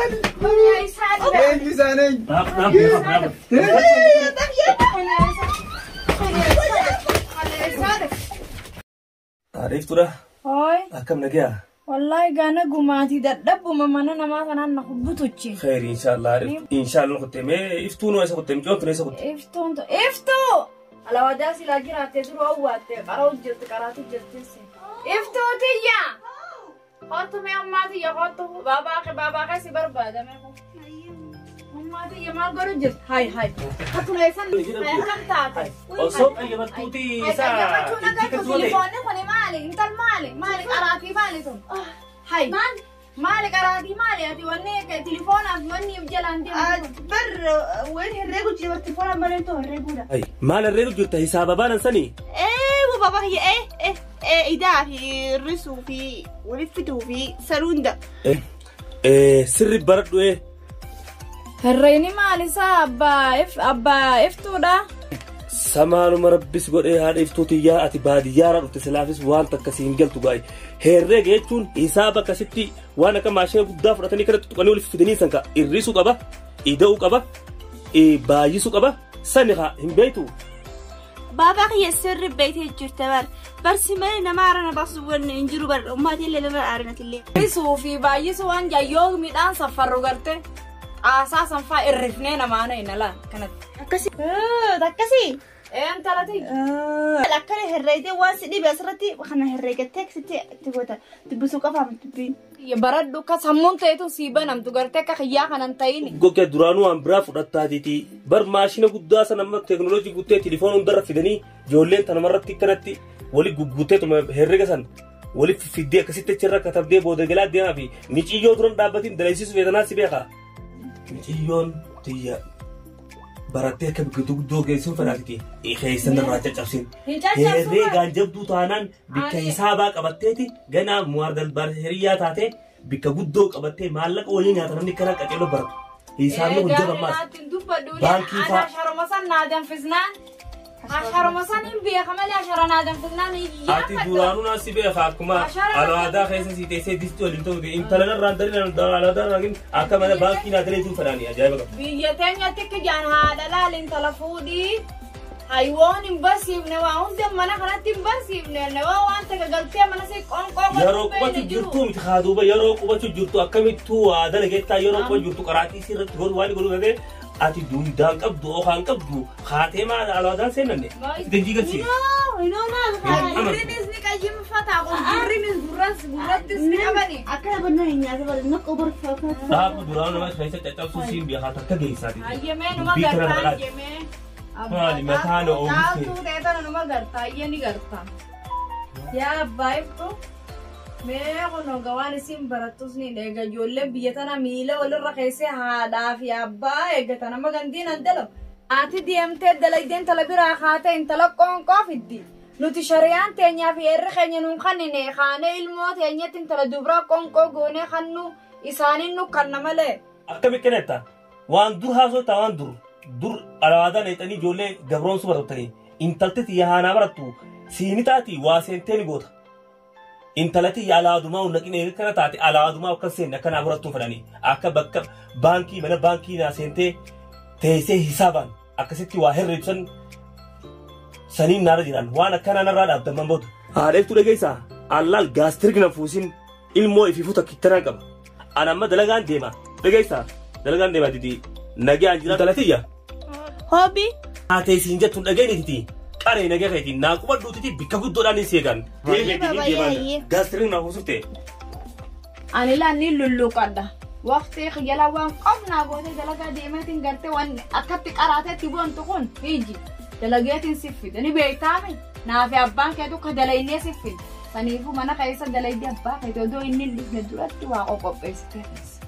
Eenyu isaan eenyu? Dhaab dhaab dhaab. Taariiftuudha. Hooy, Akkam nagayaa? Wallahi gaana gumaatii dadhabbuma mana namaa kanaan na hubbutuchi. Khayri inshallah. Inshallah kutte mee iftuun eessa kutte micoon tun eessa kutte? Iftuun iftuu! Alawadaa silaa jiraattee dura owwaatte qara jirti qaraatu jirtis. Iftuu tiyya! Kottu mee ammaa tiyya kottu baabaa kee baabaa kee si barbaadame. Ammaa tiyya maal godhu jirti? Hay hay. Kottu eessan akkam taate? Osoo qayyabattuuti isaa Qayyabachuun agartu tilifoonni kuni maali? Intal maali? Maali qaraatii maali tun? Hay. Maali qaraatii maali? Ati wanni tilifoonaaf wanni jalaan deemu. Bar waan herreegu jira telefoona malee too herreeguudha. Maal herreegu jirta hisaaba baanan sanii? Ee baba kiyya ee idaa fi risuu fi walitti fiduu fi saruunda. Sirri baradhu ee. Herreeni maali isaa abbaa iftuudha? Samaanuma rabbis godhee haadha iftuu tiyyaa ati baadiyyaarraa dhufte silaafis waan takka siin galtu gaa'e. Herreega jechuun hisaaba akkasitti waan akka maashina guddaa fudhatanii kana tuttuqanii walitti fidanii san ka irrisuu qaba, ida'uu qaba, baay'isuu qaba, sani haa hin beektu. Baabaa kiyya sirri beektee jirta bar. Barsi malee nama aarana baasu wanni hin jiru bar. Ummaatii illee nama aaranati illee. Irrisuu fi baay'isuu waan jaayyoo midhaan saffarru garte xaasaa sanfaa irrifnee namaa na hin alaan kanatti. Akkasii. Akkasii. Een talati. Akkana herreegdee waan si dhibe asirratti kana herreegattee akkasitti itti goota. Dubbisuu qofaaf dubbiin. Baradhu akka sammuun ta'etu sii banamtu gartee akka kiyyaa kanan ta'ini. Goggee duraanuu waan biraa fudhattaatiiti. Bar maashina guddaa sana amma teekinooloojii guuttee tilifoon hundarra fidanii ijoolleen tanumarratti akkanatti wali gugguuttee tuma herrega san wali fiddee akkasitti achirra katabdee booda galaa deemaa fi miciyyoo duran dhaabbatiin dalaysiisu feetanaa si beekaa. Miciyyoon tiyya barattee akka biqiltuu guddoo geessuun fedhaatiti. Keessan irraa caccabsin. Hin caccabsu. Herreegaan jabduu taanaan bikka hisaabaa qabatteeti ganaa muwaar hiriyyaa taatee bikka guddoo qabattee maallaqa wayii nyaata namni karaa qaceeloo baratu. Hisaabni kun jaba ammaas. Baankii fa'aa. Asharuma san naa danfisnaan. Asharuma san hin beeka malee ashara naa danfisnaan Ati duraanuu naa si beeka akkuma alaadaa keessa si teessee distii waliin ta'u intala narraan darii alaadaa naakin akka mana baankii naa dalee tun fedhaanii ajaa'iba qaba. Biyya teenyatti akka jaan haadha laal intala fuudhii. Haywoon hin barsiifne waa hunda mana kanatti hin barsiifne waa waan takka galtee mana si qonqoo Yeroo qubatu jirtu miti haa duuba yeroo qubatu jirtu akkamittuu waa dalageettaa yeroo qubatu jirtu qaraatii sirratti godhu waan godhu ta'e ati duudaan qabdu okaan qabdu haatee maal alaadaan seenanne itti galchee. Inoo maal Gurrinis ni qayyimfata gurrinis gurras gurrattis ni qabani. Akkana bannaa hin nyaata bar naqo barfaa. Dhaabu duraan nama keessa caccabsuu siin beekaa takka geessaati. Hayyamee numa Dubbii kana gartaa bal'aati. hayyamee. Maali mataa na oomishte. Caaltuu ta'e tana numa gartaa hayyee ni gartaa. Yaa abbaa iftu mee kunoo gawaan isin barattus ni dheega ijoolleen biyya tana miila walirra keessee haadhaa fi abbaa eeggatan amma gandiin an dalagu. Ati deemtee dalaydeen intala biraa kaatee intala qoonqoo fiddi. Nuti shariyaan teenyaa fi eerri keenya nuun kannine kaanee ilmoo teenyatti intala dubraa qoonqoo goonee kannu isaaniin nu kanna malee. Akkami kenetta waan dur haasoo waan dur dur alaadaan eexanii ijoollee gabroonsuu baratanii intalti tiyya haanaa barattu siini taati waa seentee ni goota. Intala tiyya alaadumaa naqin eega kana taate alaadumaa akka seenne akka naa barattuu fedhanii akka bakka baankii mana baankii naa seentee teessee hisaabaan akkasitti waa herreebsan saniin naara jiran waan akkanaa narraa dhaabdaman booda. Haadheeftuu dhageessaa allaal gaastirik na fuusin ilmoo ifiifuu takkittanaa qaba. Ana amma dalagaan deema dhageessaa dalagaan deema didi nagaan jira intala tiyya. Hoobi. Haatee siin jettuun dhageenititi qaree nagaa keetiin naa qubadhuutiti bikka guddoodhaan hin seegan. Gaastirik na fuusufte. Ani laan ni lulluqadha. Waqtii jala waan qofnaa gootee dalagaa deemeetiin gartee waan akkatti qaraateetti boontu kun iji dalageetiin si fide ni beektaami. Naafi abbaan keetu ka dalaynee si fide. Saniifuu mana keessa dalaydee abbaa keetu odoo inni hin dhufne duratti waa qoqopheessitee keessa.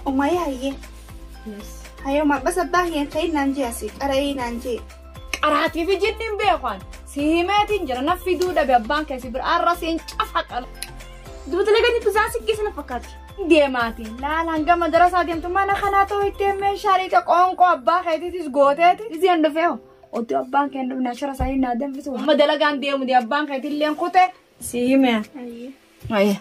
Umayyaa hayyee. Hayyoo maqas abbaa hiyyeen ta'in naan jee asii qara'ee naan jee. Qaraatii fi jinni hin beekan. Si himeetiin jira na fiduu dhabe abbaan keessi bira arra siin cafaqa. Duba dalagaa bisaan si geessa na fakkaati. Deemaati. Laal hanga madarasaa deemtu mana kanaa ta'u ittiin meeshaa dhiqa qoonqoo abbaa keetiitis gooteeti. Isiin dhufee hoo Oddoo abbaan kee hin dhufne ashara isaanii naa danfisu. Amma dalagaan deemu dee abbaan keetillee kute si hime. Ayye.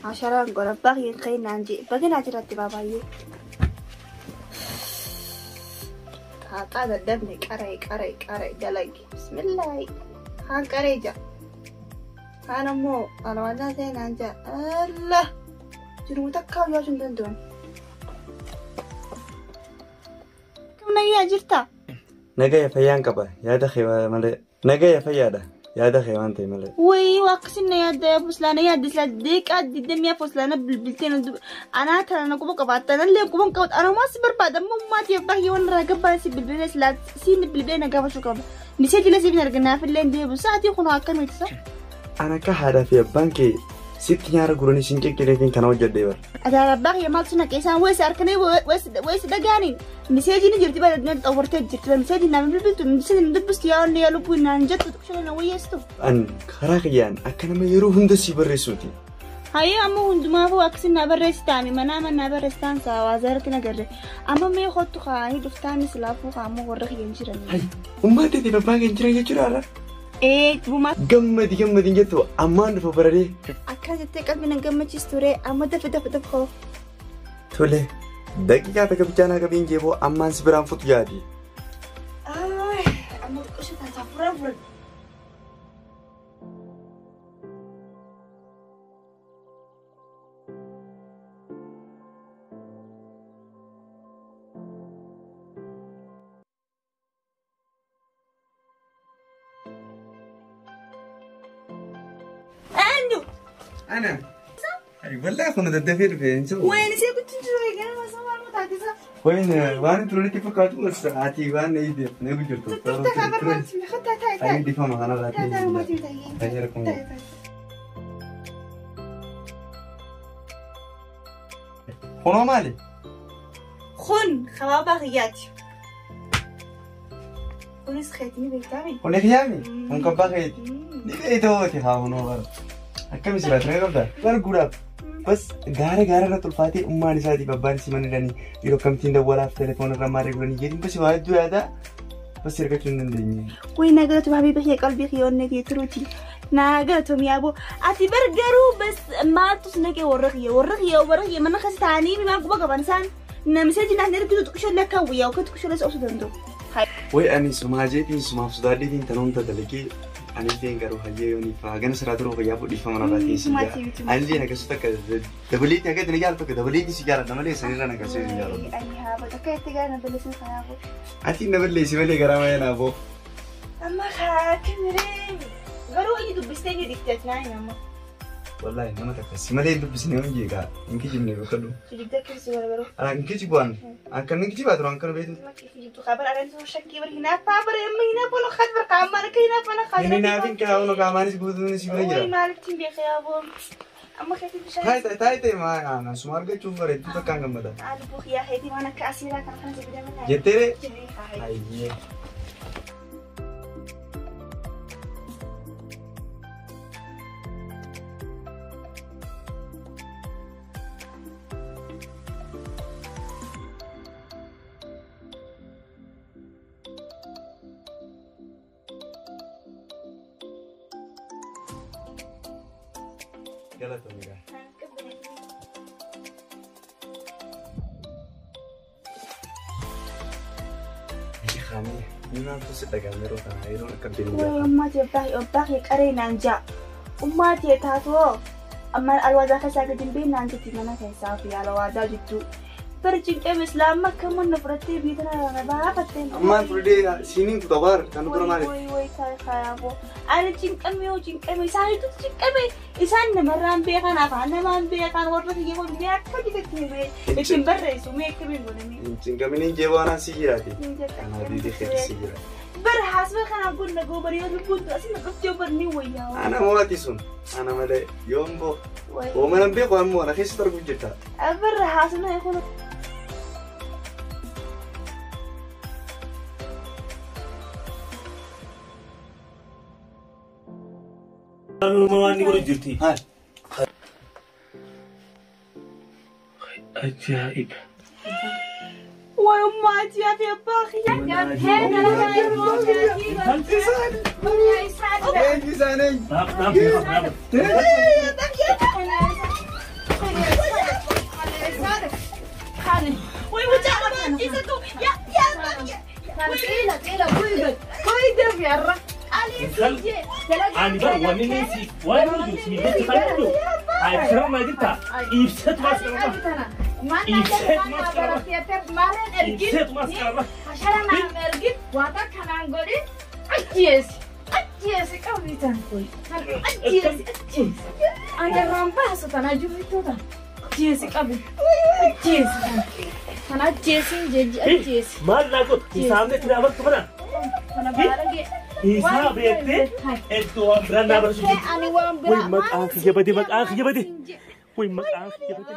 Ashaaraan godha baay'een ka'e naan jee baganaa jiratti baay'ee. Xaaxaa daddabne qara'e qara'e qara'e dalage bismillaahi haan qaree jaa. Haan ammoo alwaadaa ta'e naan jaa Allah jiru takka hojjechuu hin danda'an. Nagaya jirta? Nagaya fayyaan qaba yaada kee malee nagaya fayyaadha yaada kee waan ta'e malee. Wayii waaqsinna yaadda fuslaana yaadda sila deeqaa digdamii fuslaana bilbilteen anaa tana quba qabaata anallee quba hin qabatu anumaa si barbaada amma ummaatii abbaa kee waan irraa gabbaan si bilbilee sila siin bilbilee na gaafachuu qaba. Misee jila siif hin arginaaf illee hin deebisu sa'aatii kun akkamitti sa? Ana akka haadhaa fi abbaan kee sitti nyaara guranii siin qeqqeetiin kana hojjedhee bara. Adaala abbaa kee maaltu naqee isaan weessa harkanii weessa dhagaaniin miseejiin jirti bara addunyaa xawwartee jirti bara miseejiin nama bilbiltu miseejiin dubbistu yaa onni yaa lubbuu naan jettu xiqqoo na wayyeessitu. An karaa kiyyaan akka nama yeroo hunda si barreessuuti. Hayyee amma hundumaafuu akkasiin na barreessitaami manaa manaa barreessitaan saa waazaratti nagarre amma mee kottu kaanii dhuftaanis laafuu kaammoo warra kiyyan jiran. Hay ummaatee abbaan kee hin jiran jechuudha har'a. Ee bumaa. Gammadi gammadi jettu ammaan dhufa baradee. Akkana jettee qalbii na gammachiistu ree amma dafi dafi dafi koo. Tole daqiiqaa takka bichaan akka biin jeeboo ammaan si biraan futu jaati. Amma xiqqoo taataa furan furan. أنا أي والله كنا تدفير في نشوف وين سي كنت تجري قال ما سوى المتعتزة وين وين ترولي كيف كاتو بس عاتي وين ايدي نبي جرتو تفتح خبر ما خدتها تاي تاي اي دي فما انا تاي تاي ما تاي تاي خونو مالي خون خوابا غياتي خون سخيتني بيتامي خون خيامي خون كبا خيتي نبي ها خونو غير akkami siraat na qabda barguudhaaf bas gaara gaara irra tolfaatee ummaan isaatiif abbaan isii mana hidhanii yeroo akkamittiin dawwalaaf telefoon irra maarree godhanii jedhin bas waa hedduu yaada bas argachuu hin dandeenye. Way na galatu habiiba kee qalbii kee onnee kee turuuti. Na galatu miyaaboo ati bar garuu bas maaltu si naqee warra kiyya warra kiyya warra kiyya mana keessa taa'anii maal quba qaban isaan namisee jinaan ergitu tuqishoo lakkaa wayyaa yookaan tuqishoo lasa obsuu danda'u. Way ani sumaa jeetiin sumaaf sodaadheetiin tanoon dalagee Ani garuu hayyee yoonii fa'aa gana siraa turuu fayyaa fudhiifama narraa teessii jira. Ani illee akkasii takka dabaleetii akka itti na jaalatu takka dabaleetii si jaalladha malee sanirra na akkasii si jaalladha. Ani haaba takka itti gara na balleessin kanaafuu. Ati na balleessi malee garaa malee naafoo. Amma kaakimiree garuu inni dubbistee inni dhiftee ati naa amma. Wallahi nama takka si malee dubbisnee waan jeeqaa hin kijibne beekadhu. Kijibdee akkasii wal garuu. Ana hin kijibu'an akka inni kijibaa turan akkana beektu. Kijibtu kabar araan sun shakkii bar hinaaffaa bar amma hinaaffaa na khad bar qaamaan akka hinaaffaa na khad. Inni naafin kaa'uun qaamaanis guutuun si bira jira. Way maalitti hin beekee yaaboo. Amma keetii bishaan. Taayite taayite maa suma argachuuf bareedduu takkaan gammada. Lubbuu kiyyaa keetii waan akka asiiraa kana kana si bidamee. Jetteere? Ayyee. Galatoomii. Ni maaltu si dhaga'ame yeroo kana yeroon akka Way ummaatii abbaa kee qaree naan ja'a. Ummaatii taatoo amma alwaadaa keessaa gadi hin beekne naan jetti mana keessaa fi alwaadaa jidduu. Bar cinqee islaama akka mana fudhattee biyya tana na baafattee. Ammaan fudhadhee siiniin kutaa baar kan dura maali? Way way taa'ee Ani cinqame yoo cinqame isaanitu cinqame isaan namarraan beekan afaan namaan beekan warra kiyya kun mee akka bitatti mee ittiin barreessu mee akkamiin godhame. Cinqamini jeeboo anaan si jiraati. Anaa diidii keetti si jira. Bar haasba kanaan kun nagoo bari yoo lubbuun asii na dhuftee bar ni wayyaa. Ana mo'ati sun ana malee yoon boo. Oomanan beeku ammoo ana keessa darbuuf jirta. Bar haasna kun. Waan ni godhu jirti. Ajaa'iba. Way ummaatii fi abbaa kiyya. Eenyu isaanii? Naaf naaf naaf. Tan qiila qiila bu'i gad. Bu'i deebi har'a. Alii si jee. Ani bar wanni inni si waan inni jiru si jecha kan jiru. Ibsirra maa jirta? Ibseetu maas qaba. Ibseetu maas qaba. Ibseetu maas qaba. Hashara naam ergin waata kanaan godhin ajjeesi. Ajjeesi qabdi tan. Tan ajjeesi ajjeesi. Ani irraan baasu tan ajuufituu tan. Ajjeesi qabi. Ajjeesi tan. Tan ajjeesiin jeji ajjeesi. Maal naa godhu? Hisaabni itti amantu kana. Kana baaragee. Hisaaba beektee iddoo waan biraan naa barsiisu. Ani waan Way biraa. maqaan kiyya bade maqaan kiyya bade. Way maqaan kiyya bade.